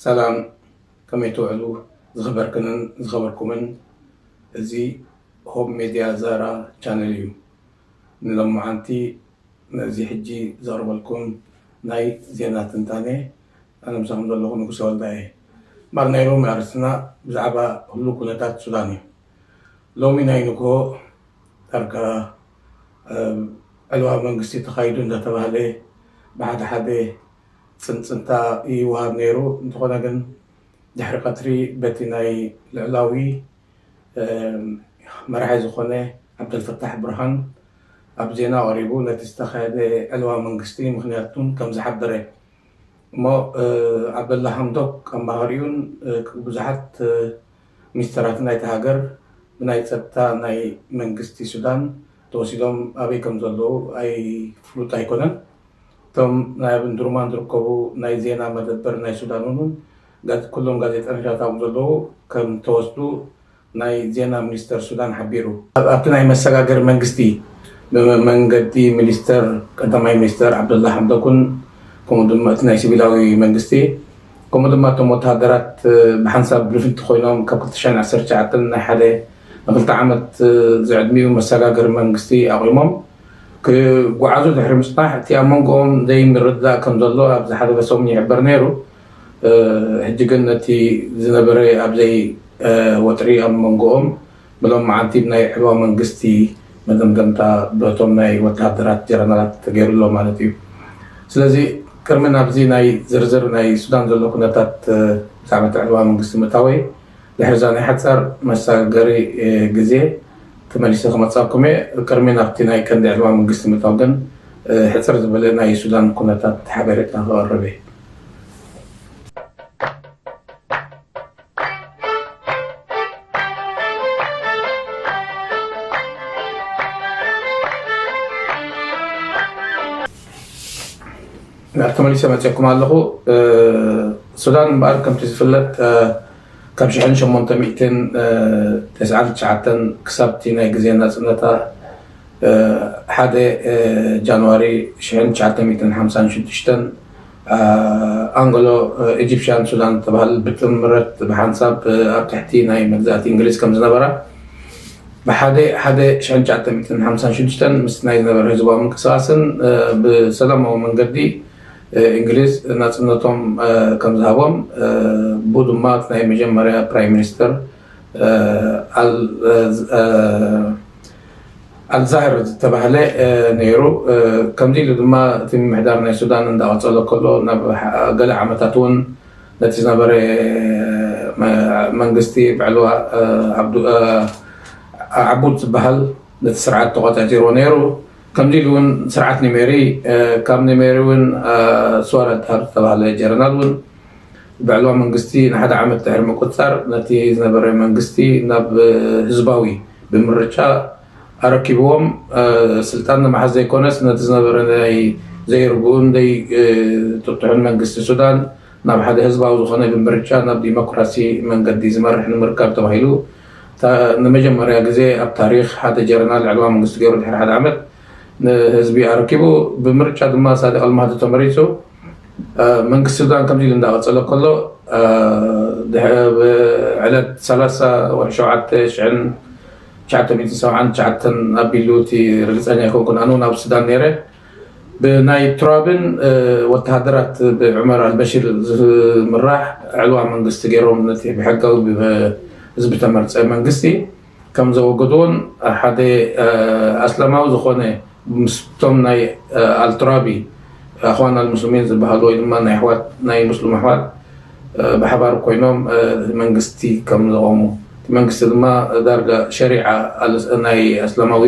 ሰላም፣ ከመይ ትውዕሉ ዝኸበርክንን ዝኸበርኩምን? እዚ ሆብ ሜድያ ዛራ ቻነል እዩ። ንሎማዓንቲ ነዚ ሕጂ ዘቕርበልኩም ናይ ዜና ትንታኔ፣ ኣነ ምሳኹም ዘለኹ ንጉሰ ወልዳየ። እምበኣር ናይ ሎሚ ኣርእስትና ብዛዕባ ህሉው ኩነታት ሱዳን እዩ። ሎሚ ናይ ንግሆ ዳርጋ ዕልዋ መንግስቲ ተኻይዱ እንዳተባህለ ብሓደ ሓደ ጽንጽንታ ይወሃብ ነይሩ። እንተኾነ ግን ድሕሪ ቀትሪ በቲ ናይ ልዕላዊ መራሒ ዝኾነ ዓብደልፈታሕ ብርሃን ኣብ ዜና ቀሪቡ ነቲ ዝተኻየደ ዕልዋ መንግስቲ ምኽንያቱን ከም ዝሓበረ እሞ፣ ዓብደላ ሓምዶክ ኣማኻሪኡን ብዙሓት ሚኒስተራት ናይቲ ሃገር ብናይ ጸጥታ ናይ መንግስቲ ሱዳን ተወሲዶም ኣበይ ከም ዘለዉ ኣይፍሉጥ ኣይኮነን። እቶም ናይ ኣብ እንዱርማን ዝርከቡ ናይ ዜና መደበር ናይ ሱዳን እውን ኩሎም ጋዜጠኛታት ዘለዉ ከም ተወስዱ ናይ ዜና ሚኒስተር ሱዳን ሓቢሩ። ኣብቲ ናይ መሰጋገሪ መንግስቲ ብመንገዲ ሚኒስተር ቀዳማይ ሚኒስተር ዓብደላ ሓምዶክን ከምኡ ድማ እቲ ናይ ሲቪላዊ መንግስቲ ከምኡ ድማ እቶም ወተሃደራት ብሓንሳብ ብልፍንቲ ኮይኖም ካብ ክልተ ሽሕን ዓሰርተ ትሽዓተን ናይ ሓደ ንክልተ ዓመት ዝዕድሚኡ መሰጋገሪ መንግስቲ ኣቑሞም ክጓዓዙ ድሕሪ ምጽናሕ እቲ ኣብ መንጎኦም ዘይምርድዳእ ከም ዘሎ ኣብዚ ሓደ ሰሙን ይሕበር ነይሩ። ሕጂ ግን ነቲ ዝነበረ ኣብዘይ ወጥሪ ኣብ መንጎኦም ብሎም መዓልቲ ብናይ ዕልዋ መንግስቲ መደምደምታ በቶም ናይ ወተሃደራት ጀነራላት ተገይሩ ኣሎ ማለት እዩ። ስለዚ ቅድሚ ናብዚ ናይ ዝርዝር ናይ ሱዳን ዘሎ ኩነታት ብዛዕባ እቲ ዕልዋ መንግስቲ ምእታወይ ድሕሪ እዛ ናይ ሓጻር መሰጋገሪ ግዜ ተመሊሰ ክመጻኩም እየ። ቅድሚ ናብቲ ናይ ቀንዲ ዕልዋ መንግስቲ ምእታው ግን ሕጽር ዝበለ ናይ ሱዳን ኩነታት ሓበሬታ ክቐርብ እየ። ተመሊሰ መፅኩም ኣለኹ። ሱዳን እምበኣር ከምቲ ዝፍለጥ ካብ ሽሕን ሸሞንተ ሚእትን ተስዓን ትሽዓተን ክሳብቲ ናይ ግዜ ናፅነታ ሓደ ጃንዋሪ ሽሕን ትሽዓተ ሚእትን ሓምሳን ሽዱሽተን ኣንግሎ ኢጂፕሽያን ሱዳን ተባህል ብጥምረት ብሓንሳብ ኣብ ትሕቲ ናይ መግዛእቲ እንግሊዝ ከም ዝነበራ ብሓደ ሓደ ሽሕን ትሽዓተ ሚእትን ሓምሳን ሽዱሽተን ምስ ናይ ዝነበረ ህዝባዊ ምንቅስቃስን ብሰላማዊ መንገዲ እንግሊዝ ናፅነቶም ከም ዝሃቦም ብኡ ድማ ናይ መጀመርያ ፕራይም ሚኒስተር ኣልዛህር ዝተባህለ ነይሩ። ከምዚ ኢሉ ድማ እቲ ምምሕዳር ናይ ሱዳን እንዳቐፀሎ ከሎ ናብ ገለ ዓመታት እውን ነቲ ዝነበረ መንግስቲ ብዕልዋ ዓቡድ ዝበሃል ነቲ ስርዓት ተቆፃፂርዎ ነይሩ። ከምዚ ኢሉ እውን ስርዓት ኒሜሪ ካብ ኒሜሪ እውን ስዋረድ ዝተባህለ ጀነራል እውን ብዕልዋ መንግስቲ ንሓደ ዓመት ድሕሪ ምቁፅፃር ነቲ ዝነበረ መንግስቲ ናብ ህዝባዊ ብምርጫ ኣረኪብዎም ስልጣን ንምሓዝ ዘይኮነስ ነቲ ዝነበረ ናይ ዘይርጉእን ዘይጥጡሕን መንግስቲ ሱዳን ናብ ሓደ ህዝባዊ ዝኾነ ብምርጫ ናብ ዲሞክራሲ መንገዲ ዝመርሕ ንምርካብ ተባሂሉ ንመጀመርያ ግዜ ኣብ ታሪክ ሓደ ጀነራል ዕልዋ መንግስቲ ገይሩ ድሕሪ ሓደ ዓመት ንህዝቢ ኣረኪቡ። ብምርጫ ድማ ሳዲቅ ኣልማህዲ ተመሪፁ። መንግስቲ ሱዳን ከምዚ ኢሉ እንዳቐፀለ ከሎ ብዕለት ሰላሳ ወርሒ ሸውዓተ ሽሕን ትሽዓተ ሚእትን ሰብዓን ትሽዓተን ኣቢሉ እቲ ርግፀኛ ኣይኮንኩን ኣነ እውን ኣብ ሱዳን ነይረ። ብናይ ቱራብን ወተሃደራት ብዑመር ኣልበሽር ዝምራሕ ዕልዋ መንግስቲ ገይሮም ነቲ ብሕጋዊ ብህዝቢ ተመርፀ መንግስቲ ከም ዘወገድዎን ሓደ ኣስላማዊ ዝኾነ ምስቶም ናይ ኣልትራቢ ኣኽዋን ኣልሙስሊሚን ዝበሃሉ ወይ ድማ ናይ ኣሕዋት ናይ ሙስሊም ኣሕዋት ብሓባር ኮይኖም መንግስቲ ከም ዘቆሙ እቲ መንግስቲ ድማ ዳርጋ ሸሪዓ ናይ ኣስላማዊ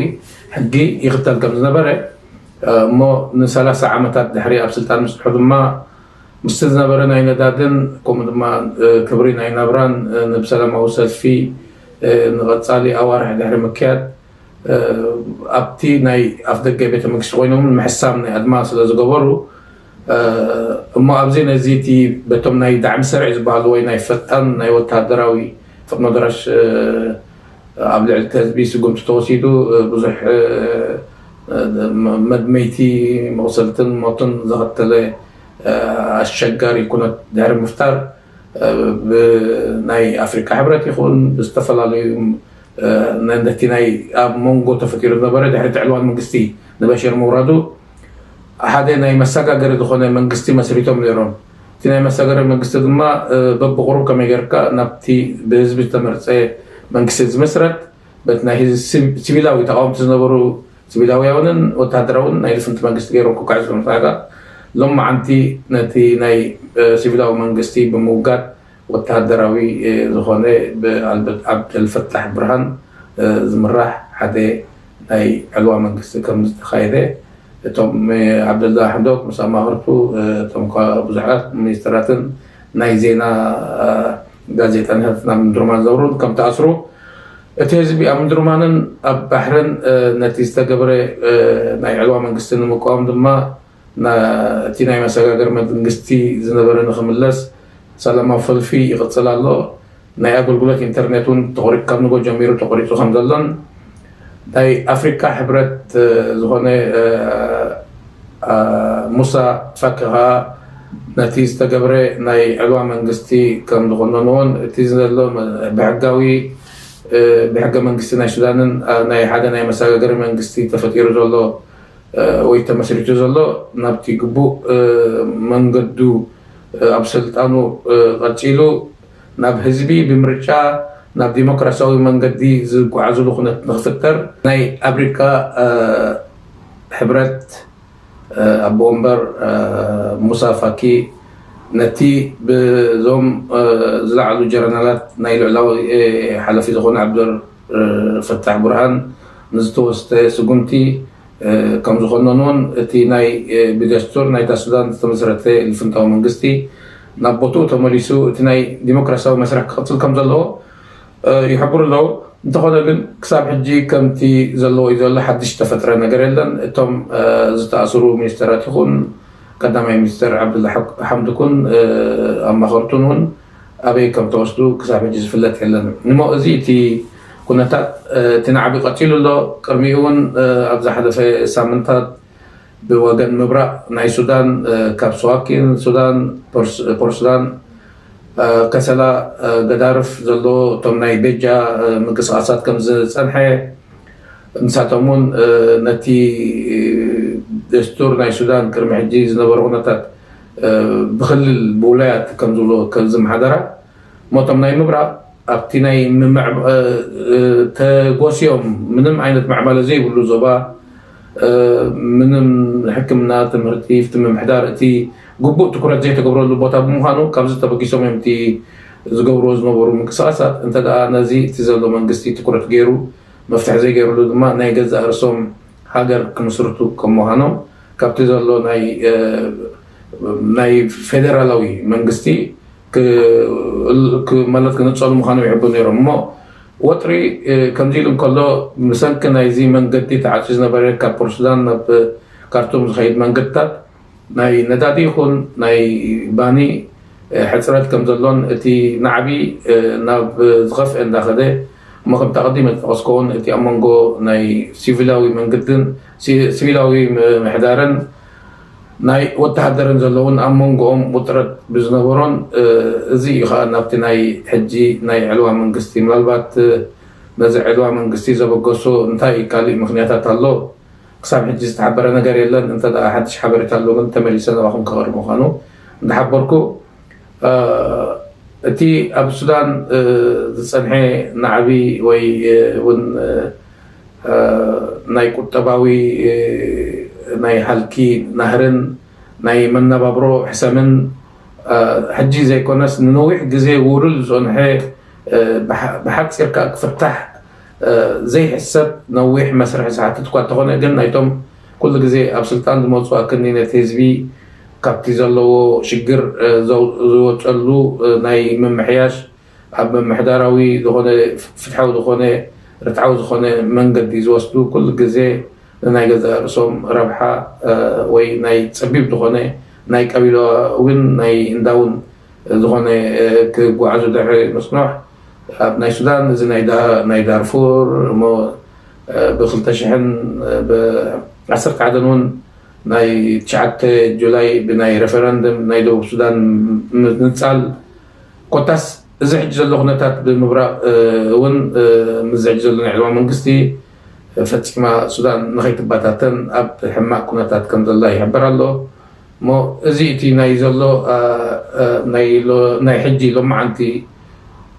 ሕጊ ይኽተል ከም ዝነበረ እሞ ንሰላሳ ዓመታት ድሕሪ ኣብ ስልጣን ምስንሑ ድማ ምስቲ ዝነበረ ናይ ነዳድን ከምኡ ድማ ክብሪ ናይ ናብራን ንብሰላማዊ ሰልፊ ንቐፃሊ ኣዋርሕ ድሕሪ ምክያድ ኣብቲ ናይ ኣፍደገ ቤተ መንግስቲ ኮይኖም ምሕሳም ናይ ኣድማ ስለ ዝገበሩ እሞ ኣብዚ ነዚ እቲ በቶም ናይ ዳዕሚ ሰሪዕ ዝበሃሉ ወይ ናይ ፈጣን ናይ ወተሃደራዊ ፈጥኖ ደራሽ ኣብ ልዕሊ እቲ ህዝቢ ስጉምቲ ተወሲዱ ብዙሕ መድመይቲ መቑሰልትን ሞትን ዘኸተለ ኣሸጋሪ ኩነት ድሕሪ ምፍጣር ብናይ ኣፍሪካ ሕብረት ይኹን ብዝተፈላለዩ ነቲ ናይ ኣብ መንጎ ተፈጢሩ ዝነበረ ድሕሪ ትዕልዋን መንግስቲ ንበሽር ምውራዱ ሓደ ናይ መሰጋገሪ ዝኾነ መንግስቲ መስሪቶም ነይሮም። እቲ ናይ መሰጋገሪ መንግስቲ ድማ በብቁሩብ ከመይ ጌርካ ናብቲ ብህዝቢ ዝተመርፀ መንግስቲ ዝምስረት በቲ ናይ ሲቪላዊ ተቃወምቲ ዝነበሩ ሲቪላውያንን ወተሃደራውን ናይ ልፍንቲ መንግስቲ ገይሮም ክጓዓዙ ምኽኣላ ሎም መዓንቲ ነቲ ናይ ሲቪላዊ መንግስቲ ብምውጋድ ወተሃደራዊ ዝኾነ ብኣልበርት ዓብደልፈታሕ ብርሃን ዝምራሕ ሓደ ናይ ዕልዋ መንግስቲ ከም ዝተኻየደ እቶም ዓብደላ ሓምዶክ ምስ ኣማኽርቱ እቶም ብዙሓት ሚኒስትራትን ናይ ዜና ጋዜጠኛታት ናብ ምድርማን ዝነብሩን ከም ተኣስሩ እቲ ህዝቢ ኣብ ምድርማንን ኣብ ባሕርን ነቲ ዝተገብረ ናይ ዕልዋ መንግስቲ ንምቃወም ድማ እቲ ናይ መሰጋገር መንግስቲ ዝነበረ ንክምለስ ሰላማዊ ሰልፊ ይቕፅል ኣሎ። ናይ ኣገልግሎት ኢንተርኔት እውን ካብ ንጎ ጀሚሩ ተቆሪፁ ከም ዘሎን ናይ ኣፍሪካ ሕብረት ዝኾነ ሙሳ ፋኪ ከዓ ነቲ ዝተገብረ ናይ ዕልዋ መንግስቲ ከም ዝኮነንዎን እቲ ዘሎ ብሕጋዊ ብሕገ መንግስቲ ናይ ሱዳንን ናይ ሓደ ናይ መሰጋገሪ መንግስቲ ተፈጢሩ ዘሎ ወይ ተመስሪቱ ዘሎ ናብቲ ግቡእ መንገዱ ኣብ ስልጣኑ ቀፂሉ ናብ ህዝቢ ብምርጫ ናብ ዲሞክራሲያዊ መንገዲ ዝጓዓዝሉ ኩነት ንክፍጠር ናይ ኣፍሪካ ሕብረት ኣቦ ወንበር ሙሳ ፋኪ ነቲ ብዞም ዝለዓሉ ጀነራላት ናይ ልዕላዊ ሓለፊ ዝኾነ ዓብደር ፈታሕ ቡርሃን ንዝተወስተ ስጉምቲ ከም ዝኾነን እውን እቲ ናይ ብደስቱር ናይታ ሱዳን ዝተመስረተ ልፍንታዊ መንግስቲ ናብ ቦትኡ ተመሊሱ እቲ ናይ ዲሞክራሲያዊ መስርሕ ክቕፅል ከም ዘለዎ ይሕብሩ ኣለዉ። እንተኾነ ግን ክሳብ ሕጂ ከምቲ ዘለዎ እዩ ዘሎ ሓድሽ ተፈጥረ ነገር የለን። እቶም ዝተኣስሩ ሚኒስተራት ይኹን ቀዳማይ ሚኒስተር ዓብዱላ ሓምድኩን ኣማኸርቱን እውን ኣበይ ከም ተወስዱ ክሳብ ሕጂ ዝፍለጥ የለን። እሞ እዚ እቲ ኩነታት እቲ ናዕቢ ቀፂሉ ኣሎ። ቅድሚኡ እውን ኣብ ዝሓለፈ ሳምንታት ብወገን ምብራቕ ናይ ሱዳን ካብ ስዋኪን ሱዳን ፖርሱዳን ከሰላ ገዳርፍ ዘለዎ እቶም ናይ ቤጃ ምንቅስቃሳት ከም ዝፀንሐ ንሳቶም እውን ነቲ ደስቱር ናይ ሱዳን ቅድሚ ሕጂ ዝነበረ ኩነታት ብክልል ብውላያት ከም ዝብሎ ከም ዝመሓደራ እሞ እቶም ናይ ምብራቕ ኣብቲ ናይ ተጎስዮም ምንም ዓይነት ምዕባለ ዘይብሉ ዞባ ምንም ሕክምና ትምህርቲ ፍቲ ምምሕዳር እቲ ግቡእ ትኩረት ዘይተገብረሉ ቦታ ብምዃኑ ካብዚ ተበጊሶም እዮም እቲ ዝገብርዎ ዝነበሩ ምንቅስቃሳት እንተ ነዚ እቲ ዘሎ መንግስቲ ትኩረት ገይሩ መፍትሒ ዘይገይርሉ ድማ ናይ ገዛእ ርእሶም ሃገር ክምስርቱ ከም ምዃኖም ካብቲ ዘሎ ናይ ፌደራላዊ መንግስቲ ማለት ክነፀሉ ምዃኑ ይሕቡ ነይሮም እሞ ወጥሪ ከምዚ ኢሉ እንከሎ ብሰንኪ ናይዚ መንገዲ ተዓፅዩ ዝነበረ ካብ ፖርሱዳን ናብ ካርቱም ዝኸይድ መንገድታት ናይ ነዳዲ ይኹን ናይ ባኒ ሕፅረት ከም ዘሎን እቲ ናዕቢ ናብ ዝኸፍአ እንዳኸደ እሞ ከምቲ ኣቐዲመ ዝጠቐስኮውን እቲ ኣብ መንጎ ናይ ሲቪላዊ መንግድን ሲቪላዊ ምሕዳርን ናይ ወተሃደርን ዘለውን ኣብ መንጎኦም ውጥረት ብዝነበሮን እዚ እዩ ከዓ ናብቲ ናይ ሕጂ ናይ ዕልዋ መንግስቲ ምናልባት ነዚ ዕልዋ መንግስቲ ዘበገሶ እንታይ ካልእ ምክንያታት ኣሎ ክሳብ ሕጂ ዝተሓበረ ነገር የለን። እንተ ሓድሽ ሓበሬታ ኣሎ ግን ተመሊሰ ናባኹም ከቐርብ ምዃኑ እንዳሓበርኩ እቲ ኣብ ሱዳን ዝፀንሐ ናዕቢ ወይ እውን ናይ ቁጠባዊ ናይ ሃልኪ ናህርን ናይ መነባብሮ ሕሰምን ሕጂ ዘይኮነስ ንነዊሕ ግዜ ውሉል ዝፀንሐ ብሓፂር ከዓ ክፍታሕ ዘይሕሰብ ነዊሕ መስርሒ ዝሓትት እኳ እንተኾነ ግን ናይቶም ኩሉ ግዜ ኣብ ስልጣን ዝመፁ ኣክኒ ነቲ ህዝቢ ካብቲ ዘለዎ ሽግር ዝወፀሉ ናይ ምምሕያሽ ኣብ ምምሕዳራዊ ዝኾነ ፍትሓዊ ዝኾነ ርትዓዊ ዝኾነ መንገዲ ዝወስዱ ኩሉ ግዜ ንናይ ገዛእ ርእሶም ረብሓ ወይ ናይ ፀቢብ ዝኾነ ናይ ቀቢሎ እውን ናይ እንዳውን ዝኾነ ክጓዓዙ ድሕሪ ምጽኖሕ ኣብ ናይ ሱዳን እዚ ናይ ዳ- ናይ ዳርፉር እሞ ብክልተ ሽሕን ብዓሰርተ ሓደን እውን ናይ ትሽዓተ ጁላይ ብናይ ሬፈረንድም ናይ ደቡብ ሱዳን ምንጻል ኮታስ እዚ ሕጂ ዘሎ ኩነታት ብምብራቕ እውን ምስዚ ሕጂ ዘሎ ናይ ዕልዋ መንግስቲ ፈጺማ ሱዳን ንኸይትበታተን ኣብ ሕማቕ ኩነታት ከም ዘላ ይሕበር ኣሎ። እሞ እዚ እቲ ናይ ዘሎ ናይ ሕጂ ሎማዓንቲ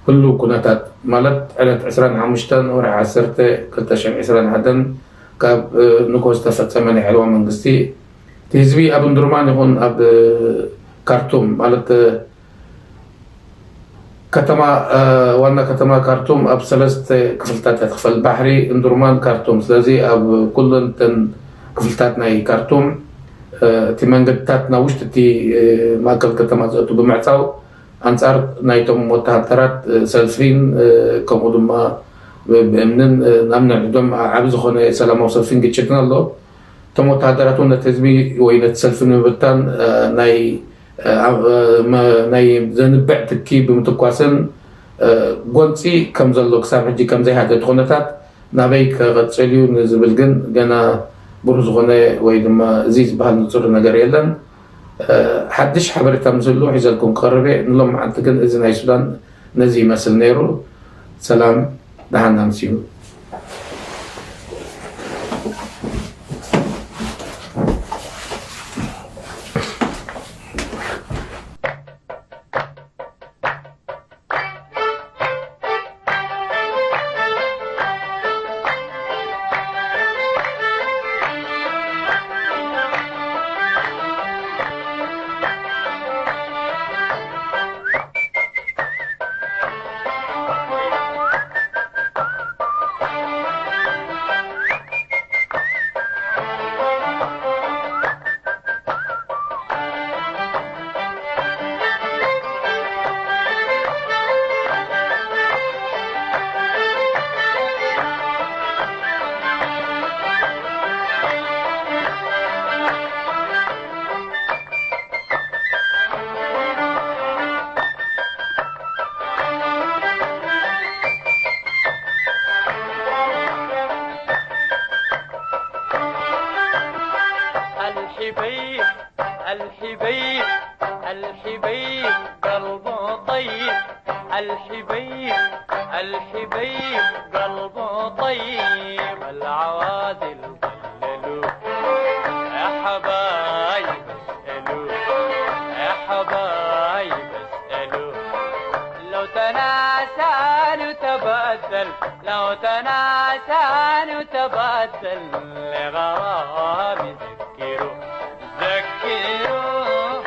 ህሉው ኩነታት ማለት ዕለት ዕስራን ሓሙሽተን ወርሒ ዓሰርተ ክልተ ሽሕን ዕስራን ሓደን ካብ ንግሆ ዝተፈጸመ ናይ ዕልዋ መንግስቲ እቲ ህዝቢ ኣብ እንዱርማን ይኹን ኣብ ካርቱም ማለት ከተማ ዋና ከተማ ካርቱም ኣብ ሰለስተ ክፍልታት እያ ትኽፈል፣ ባሕሪ፣ እንዱርማን፣ ካርቱም። ስለዚ ኣብ ኩለን እተን ክፍልታት ናይ ካርቱም እቲ መንገድታት ናብ ውሽጢ እቲ ማእከል ከተማ ዘእቱ ብምዕፃው ኣንፃር ናይቶም ወተሃደራት ሰልፊን ከምኡ ድማ ብእምንን ናብ ነንሕዶም ዓቢ ዝኾነ ሰላማዊ ሰልፊን ግጭትን ኣሎ። እቶም ወተሃደራት እውን ነቲ ህዝቢ ወይ ነቲ ሰልፊ ንምብታን ናይ ዘንብዕ ትኪ ብምትኳስን ጎንፂ ከም ዘሎ ክሳብ ሕጂ ከም ዘይሃደድ ኩነታት ናበይ ክቐፅል እዩ ንዝብል ግን ገና ብሩህ ዝኾነ ወይ ድማ እዚ ዝበሃል ንፁር ነገር የለን። ሓድሽ ሓበሬታ ምስ ህሉ ሒዘልኩም ክቐርብ እየ። ንሎማዓንቲ ግን እዚ ናይ ሱዳን ነዚ ይመስል ነይሩ። ሰላም፣ ደሓን ኣምስዩ። الحبيب، الحبيب، الحبيب قلبه طيب. الحبيب، الحبيب قلبه طيب، العوادل ضللوا. يا حبايب اسألوا، يا حبايب اسألوا. لو تناسى وتبدل، لو تناسى وتبدل، لغرامي ذكروا، ذكروا.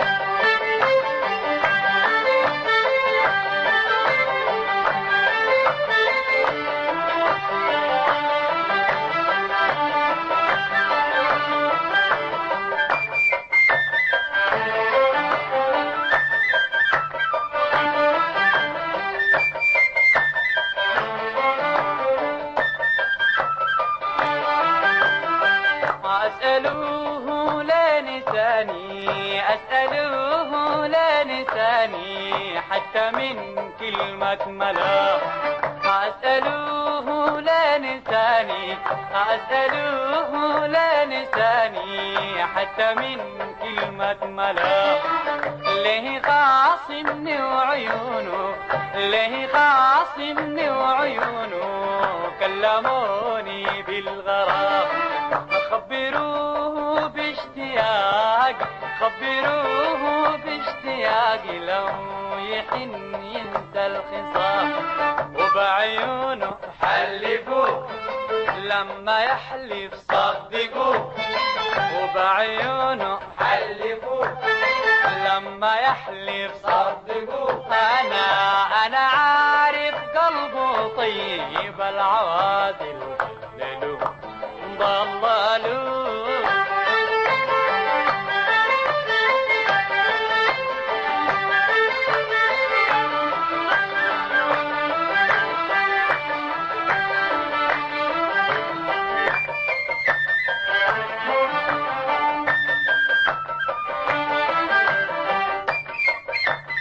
أسألوه لنساني، أسألوه لنساني، حتى من كلمة ملا. أسألوه لنساني، أسألوه لنساني، حتى من كلمة ملا. ليه خاصمني وعيونه، ليه خاصمني وعيونه، كلموني بالغرام. خبروه باشتياق، خبروه باشتياق، لو يحن ينسى الخصام. وبعيونه حلفوا، لما يحلف صدقوا، وبعيونه حلفوا، لما يحلف صدقوا. أنا، أنا عارف قلبه طيب، العوادل ضللوا، ضل